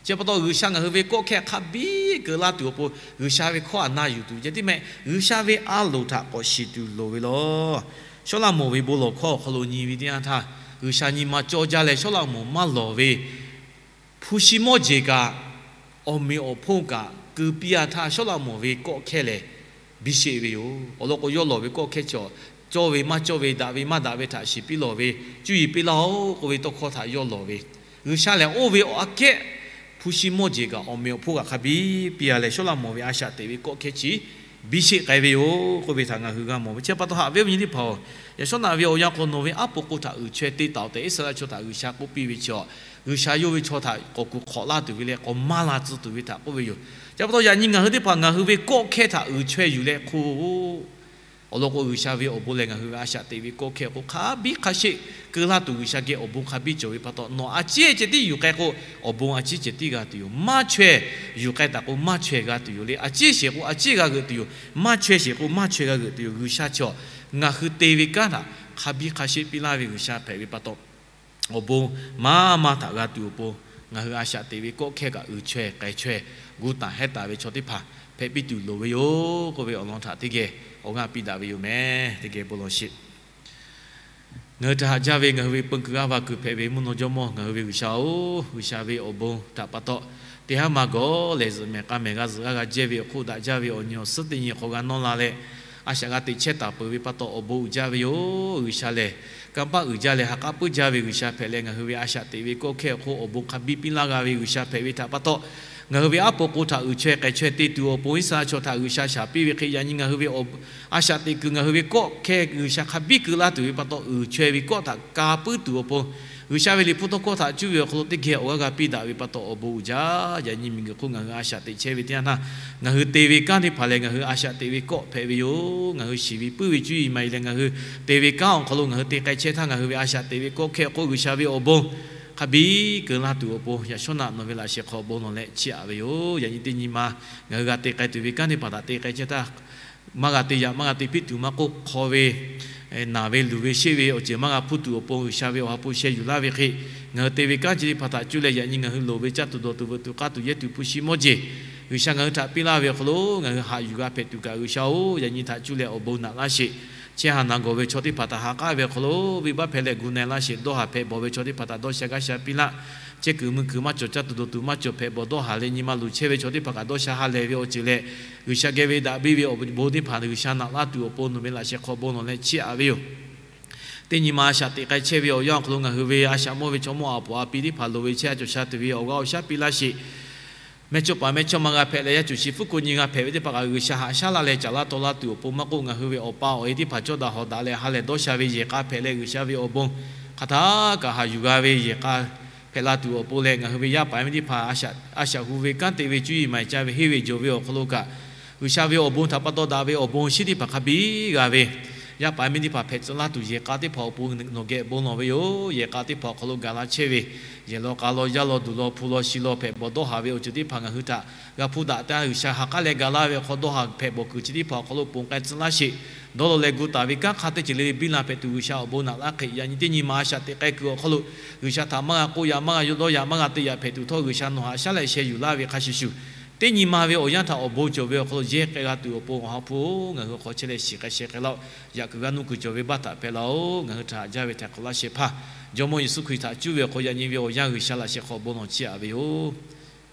Chi pa taw, G'uiˬsha ngaˬ hui ve kawˆ hkehˇ hk'a biˇ keu laˇ tuˬ awˬ pon, G'uiˬsha ve hkawˇ htaꞈ na yuˬ tuˬ ceh tiˉ mehˆ, G'uiˬsha ve a loˍ htaꞈ k'awꞈ shiˍ tuˬ loˍ ve law. Sawˉlaꞈmonˍ ve bon lawˬ hkawˇ awˬ hk'aw lo nyi ve teˇ yanˇ htaˇ, G'uiˬsha nyi ma cawˇ jaˇ leh Sawˉlaꞈmonˍ maˇ lawˬ ve, hpu shi mawˇ jeˬ kaꞈ, awˬ meꞈ awˬ hponˇ kaꞈ keu piˇ a htaˇ, Sawˉlaꞈmonˍ ve kawˆ hkehˇ lehˬ biˇ sheˆ ve yoˬ. Awˬ lawn k'o, yawˇ lawˬ ve kawˆ hkehˇ chi cawˇ ve maˇ cawˇ ve, daꞈ ve maˇ daꞈ ve htaꞈ shiˍ piˇ lawˬ ve, cuˇ yiˍ piˇ laˇ-oˆ k'oˆ ve tawˇ hkawˇ htaꞈ yawˇ lawˬ ve. G'uiˬsha lehˬ, oˇ ve awˬ aꞈ kehˉ hpu shi mawˇ jeˬ kaꞈ, awˬ meꞈ awˬ hponˇ kaꞈ hk'a biˇ piˇ a leh, Sawˉlaꞈmonˍ ve a shaꞈ teꞈ ve kawˆ hkehˇ chi biˇ sheˆ k'ai ve yoˬ k'oˆ ve htaꞈ ngaˬ hui g'a mawˬ ve. Chi pa taw, haꞈ ve awˬ nyi teˇ hpaˍ-oˬ, yaꞈ shawˉ naꞈ ve awˬ yanˇ hk'aw nawˬ ve aˉ po k'o htaꞈ uiˍ chaweh te taˍ-oˬ tehꞈ, Iˉsaˍreˍlaˆ chaw htaꞈ G'uiˬsha k'oˆ piˇ ve chi, G'uiˬsha yawˇ ve chaw htaꞈ k'awꞈ kuˬ hk'awꞈ laˇ tuˬ ve leh k'awꞈ maˇ la tcuh tuˬ ve htaꞈ k'oˆ ve yoˬ. Chi pa taw, yaꞈ nyi ngaˬ hui teˇ hpaˍ ngaˬ hui ve kawˆ hkehˇ htaꞈ uiˍ chaweh yuˬ leh hk'o awˬ lawn k'o, G'uiˬsha ve awˬ bon lehˬ ngaˬ hui ve a shaꞈ teꞈ ve kawˆ hkehˇ k'o hk'a biˇ hk'a sheˆ keu laˇ tuˬ, G'uiˬsha geh awˬ bon hk'a biˇ cawˬ ve pa taw, nawˬ a ciˉ ceh tiˉ yuˬ k'ai k'o, awˬ bon a ciˉ ceh tiˉ g'a tuˬ yoˬ. Maˇ chaweh yuˬ k'ai taˍ k'o, maˇ chaweh g'a tuˬ yoˬ le. A ciˉ sheˍ k'o, a ciˉ g'a g'euꞈ tuˬ yoˬ. Maˇ chaweh sheˍ k'o, maˇ chaweh g'a g'euꞈ tuˬ yoˬ. G'uiˬsha chaw ngaˬ hui te ve kanˉ htaꞈ hk'a biˇ hk'a sheˆ piˇ laˇ ve G'uiˬsha hpehꞈ ve pa taw, awˬ bon maˇ maˇ htaꞈ g'a tuˬ awˬ pon, ngaˬ hui a shaꞈ teꞈ ve kawˆ hkehˇ kaꞈ uiˍ chaweh k'ai chaweh, gu taˍ hehˉ taˍ ve chaw teˇ hpaˍ hpehꞈ piˇ tuˬ loˍ ve yoˬ k'oˆ ve awˬ lawn htaꞈ teˇ geh awˬ g'aˇ piˇ daꞈ ve yoˬ meh. Teˇ geh bon lawˬ sheˍ. Ngaˬ hui htaꞈ haꞈ jaˇ ve ngaˬ hui ve peun kuiˬ g'aˇ va kuiˬ hpehꞈ ve mvuhˇ naw Jawˇmawˇ, ngaˬ hui ve G'uiˬsha-oˬ, G'uiˬsha ve awˬ bon htaꞈ pa taw, teˇ haˉ ma gawˬ lehˬ zuhꞈ mehˍ k'a mehˍ g'a zuhꞈ g'a g'a jehˇ ve awˬ hk'oˆ daꞈ jaˇ ve awˬ nyi awˬ suhˉ teˇ nyi hk'aw g'a nawˇ la leh, a shaꞈ g'a teꞈ chehˇ taˍ peuˬ ve pa taw awˬ bon uiˍ jaˇ ve yoˬ. G'uiˬsha lehˬ, kanˇ paˆ uiˍ jaˇ leh ha k'aˉ puiˉ jaˇ ve G'uiˬsha hpehꞈ leh, ngaˬ hui ve a shaꞈ teꞈ ve kawˆ hkehˇ awˬ hk'oˆ awˬ bon hk'a biˇ piˇ laˇ g'a ve G'uiˬsha hpehꞈ ve htaꞈ pa taw, ngaˬ hui ve aˉ po k'o htaꞈ uiˍ chaweh k'ai chaweh te tuˬ awˬ pon Iˉsaˍreˍlaˆ chaw htaꞈ G'uiˬsha shaˍ piˇ ve hk'e, yaꞈ nyi ngaˬ hui ve a shaꞈ teꞈ kuiˬ ngaˬ hui ve kawˆ hkehˇ G'uiˬsha hk'a biˇ keu laˇ tuˬ ve pa taw, uiˍ chaweh ve kawˆ htaꞈ ka puiˉ tuˬ awˬ pon, G'uiˬsha ve liꞈ hpu tawˇ hkawˇ htaꞈ cuˇ ve awˬ hk'aw lo teˇ geh awˬ g'aˇ g'a piˇ daꞈ ve pa taw awˬ bon uiˍ jaˇ. Yaꞈ nyi miˬguiˬ hk'oˆ ngaˬ hui a shaꞈ teꞈ chehˇ ve teˇ yanˇ htaˇ, ngaˬ hui te ve kanˉ teˇ hpaˍ lehˬ ngaˬ hui a shaꞈ teꞈ ve kawˆ hpehꞈ ve yoˬ. Ngaˬ hui shiˍ ve puiˉ ve cuˇ yiˍ maˍ yiˍ leh ngaˬ hui te ve kanˉ awˬ hk'aw lo ngaˬ hui te k'ai chehˇ htaˇ, ngaˬ hui ve a shaꞈ teꞈ ve kawˆ hkehˇ awˬ hk'oˆ G'uiˬsha ve awˬ bon hk'a biˇ keu laˇ tuˬ awˬ pon, yaꞈ shawˉ naꞈ nawˬ ve laꞈ sheh hk'aw bon lawˬ leh chiˇ aꞈ ve yoˬ. Yaꞈ nyi teˇ nyi ma ngaˬ hui g'a te k'ai tuˬ ve kanˉ teˇ hpaˍ htaꞈ te k'ai chehˇ htaˇ, maˇ g'a te yaꞈ maˇ g'a te piˇ tuˬ maˇ k'oˆ, hk'aw ve naˬ ve luˬ ve sheˆ ve awˬ ceuˬ maˇ g'a hpuˇ tuˬ awˬ pon G'uiˬsha ve awˬ ha hpu sheh yuˬ laˇ ve hk'e, ngaˬ hui te ve kanˉ chi teˇ hpaˍ htaꞈ cuˇ leh yaꞈ nyi ngaˬ hui loˍ ve caˇ tuˬ dawˬ tuˬ veuꞈ tuˬ k'aˇ tuˬ yehˇ tuˬ hpu shi mawˇ jeˬ G'uiˬsha ngaˬ hui htaꞈ piˇ laˇ ve awˬ hk'aw lo ngaˬ hui haꞈ yuˬ g'a hpehꞈ tuˬ kaꞈ G'uiˬsha-oˬ, yaꞈ nyi htaꞈ cuˇ leh awˬ bon naꞈ laˇ sheˍ. Chehˇ haˍ naˍ gawˬ ve chaw teˇ hpaˍ htaꞈ ha k'aˉ ve awˬ hk'aw lo venˇbaˆ hpehꞈ leh gu na laˇ sheˍ. Dawˇ haˍ hpehꞈ bawˬ ve chaw teˇ hpaˍ htaꞈ dawˇ sha gaˇ sha piˇ laˇ. Chehˇ kuiˬ mui kuiˬ maˇ cawˬ, caˇ tuˬ dawˬ tuˬ maˇ cawˬ, hpehꞈ bawˬ dawˇ haˍ leh nyi ma luˬ chehˇ ve chaw teˇ hpaˍ kaꞈ dawˇ sha ha lehˬ ve awˬ ceuˬ leh, G'uiˬsha geh ve daꞈ biˇ ve awˬ bon teˇ hpaˍ G'uiˬsha naꞈ laˇ tuˬ awˬ pon nawˬ ve laꞈ sheh hk'aw bon lawˬ leh chiˇ aꞈ ve yoˬ. Teˇ nyi ma a shaꞈ teꞈ k'ai chehˇ ve awˬ yanˇ awˬ hk'aw lo ngaˬ hui ve a shaꞈ mawˇ ve chaw mawˇ aˬ poˍ aˬ pi teˇ hpaˍ loˍ ve chehˇ a cawˬ sha tuˬ ve awˬ g'aˇ awˬ shaˉ piˇ laˇ sheˍ. Mehˇ chawˇ paˍ mehˇ chawˇ ma g'a hpehꞈ leh, yaˇ cuˬ shi fuˉ ko nyi g'a hpehꞈ ve teˇ hpaˍ kaꞈ G'uiˬsha haꞈ shaˉ laˇ leh caˍ laˇ taw laˇ tuˬ awˬ pon maˇ k'oˆ, ngaˬ hui ve awˬ pa awˬ e teˇ hpaˍ cawˇ daꞈ hawˍ daꞈ leh ha lehˬ dawˇ sha ve yehˬ k'a hpehꞈ leh, G'uiˬsha ve awˬ bon hk'aˬ htaˇ kaꞈ haꞈ yuˬ g'a ve yehˬ k'a hpehꞈ la tuˬ awˬ pon leh, ngaˬ hui ve yaˇ paˍ yaˇ miˇ teˇ hpaˍ a shaꞈ hu ve kanˉ te ve cuˇ yiˍ maˍ yiˍ ca ve henˇ ve jawˬ ve awˬ hk'aw lo kaꞈ G'uiˬsha ve awˬ bon htaꞈ pa taw daꞈ ve awˬ bon shinˉ teˇ hpaˍ hk'a biˇ g'a ve, yaˇ paˍ miˇ teˇ hpaˍ hpehꞈ tcuh laˇ tuˬ yehˬ k'a teˇ hpaˍ awˬ pon nawˬ geh bon lawˬ ve yoˬ. Yehˬ k'a teˇ hpaˍ awˬ hk'aw lo gaˬ la chehˇ ve, yehˬ law k'a law, yaˇ law duˬ law, hpu law shi law hpehꞈ bawˬ dawˇ haˍ ve awˬ ceuˬ teˇ hpaˍ ngaˬ hui htaꞈ g'a hpuˇ daꞈ taˇ, G'uiˬsha ha k'aˉ leh gaˬ laˇ ve awˬ hk'aw dawˇ haˍ hpehꞈ bawˬ kuiˬ chi teˇ hpaˍ awˬ hk'aw lo ponˬ k'ai tcuh laˇ sheˍ. Dawˇ law leh gu taˍ ve kanˉ hk'aˇ teˇ ceuˬ le le biˇ la hpehꞈ tuˬ, G'uiˬsha awˬ bon naꞈ laˇ hk'e, yaꞈ nyi teˇ nyi ma a shaꞈ teꞈ k'ai kuiˬ awˬ hk'aw lo G'uiˬsha htaꞈ maˇ g'a k'oˆ yaꞈ, maˇ g'a dawˇ yaꞈ, maˇ g'a te yaꞈ hpehꞈ tuˬ htawˇ, G'uiˬsha nawˬ haꞈ shaˉ leh sheh yuˬ laˇ ve hk'a shuˍ shuˍ, teˇ nyi ma ve awˬ yanˇ htaꞈ awˬ bon cawˬ ve awˬ hk'aw lo yehˇ k'ai g'a tuˬ awˬ pon, Awˬ ha hpu ngaˬ hui awˬ hk'aw chehˇ leh shiˍ k'ai sheh k'ai laˇ-oˆ. Yaꞈ kuiˬ g'aˇ nuˇ kuiˬ cawˬ ve baˇ htaꞈ hpehꞈ laˇ-oˆ. Ngaˬ hui htaꞈ haꞈ jaˇ ve htaꞈ hk'awꞈ laˇ shehˍ hpaˇ Jawˇmawˇ Yeˍsuˆ Hkriꞈ htaꞈ cuˇ ve awˬ hk'aw yaꞈ nyi ve awˬ yanˇ G'uiˬsha laꞈ sheh hk'aw bon lawˬ chiˇ aꞈ ve yoˬ.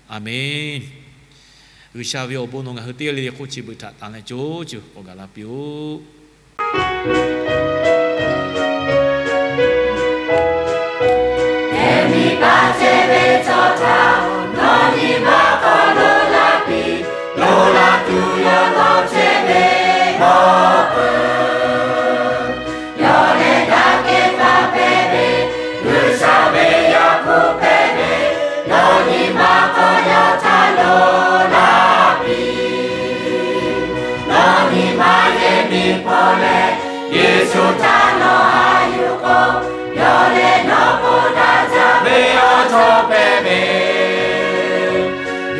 Aˍmenˍ. G'uiˬsha ve awˬ bon nawˬ ngaˬ hui teˇ g'aˇ le le hk'oˆ chi beuꞈ htaꞈ tanˍ leh co co k'awꞈ gaˬ la piˇ-oˆ. Hk'e miˬ paˍ chehˇ ve chaw htaꞈ nawˬ nyi ma hk'aw lo laˇ piˇ, lo laˇ tuˬ yaˇ law chehˇ ve mawˬ peuˬ. Yawˇ lehˬ daꞈ kehˬ hpaˇ hpehꞈ ve, G'uiˬsha ve Yaˇ hpu hpehꞈ ve, nawˬ nyi ma hk'aw yawˇ htaꞈ lo laˇ piˇ. Nawˬ nyi ma yehˬ miˬ hpawˇ leh, Yeˍsuˆ htaꞈ nawˬ haꞈ yuˬ k'o, yawˇ lehˬ nawˬ hk'oˆ daꞈ jaˇ ve awˬ chawˇ hpehꞈ ve,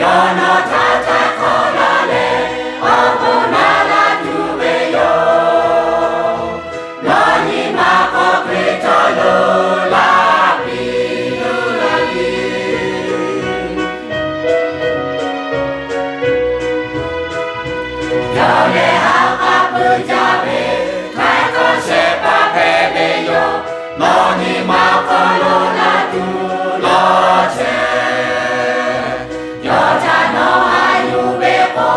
yawˇ nawˬ htaꞈ htaiˍ hk'awꞈ laˇ leh, awˬ bon naꞈ laˇ tuˬ ve yoˬ. Nawˬ nyi ma hk'aw Hkriꞈ htaꞈ lo laˇ piˇ, lo laˇ piˇ. Yawˇ lehˬ ha k'aˉ pui jaˇ ve, htaiˍ hk'awꞈ shehˍ hpaˇ hpehꞈ ve yoˬ. Nawˬ nyi ma hk'aw lo laˇ tuˬ lawˬ chehˇ. Yawˇ htaꞈ nawˬ haꞈ yuˬ ve k'o,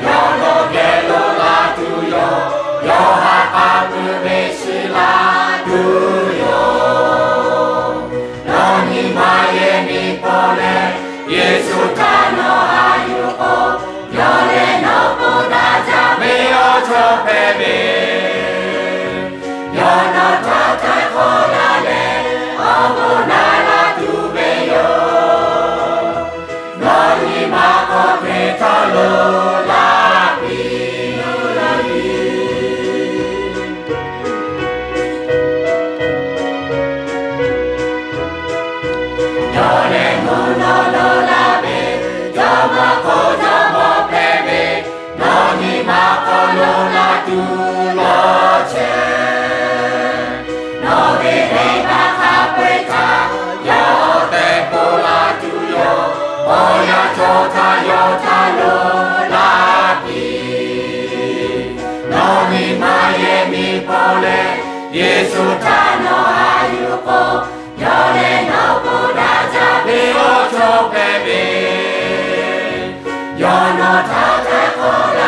yawˇ nawˬ geh lo laˇ tuˬ yoˬ. Yawˇ ha k'aˉ pui ve shiˍ laˇ tuˬ yoˬ. Nawˬ nyi ma yehˬ miˬ hpawˇ leh, Yeˍsuˆ htaꞈ nawˬ haꞈ yuˬ k'o, yawˇ lehˬ nawˬ hk'oˆ daꞈ jaˇ ve awˬ chawˇ hpehꞈ ve, yawˇ nawˬ htaꞈ htaiˍ hk'awꞈ laˇ leh, awˬ bon naꞈ laˇ tuˬ ve yoˬ. Nawˬ nyi ma hk'aw Hkriꞈ htaꞈ lo laˇ piˇ, lo laˇ piˇ. Yawˇ lehˬ mvuhˇ naw lo laˇ ve, jawˇmawˇ hk'oˆ jawˇmawˇ hpehꞈ ve, nawˬ nyi ma hk'aw lo laˇ tuˬ lawˬ chehˇ. Nawˬ ve venˇbaˆ hk'a peu-eˬ htaꞈ yawˇ awˬ tehˬ k'oˆ laˇ tuˬ yoˬ. Awˬ yanˇ chaw htaꞈ yawˇ htaꞈ lo laˇ piˇ. Nawˬ nyi ma yehˬ miˬ hpawˇ leh, Yeˍsuˆ htaꞈ nawˬ haꞈ yuˬ k'o, yawˇ lehˬ nawˬ hk'oˆ daꞈ jaˇ ve awˬ chawˇ hpehꞈ ve, yawˇ nawˬ htaꞈ htaiˍ hk'awꞈ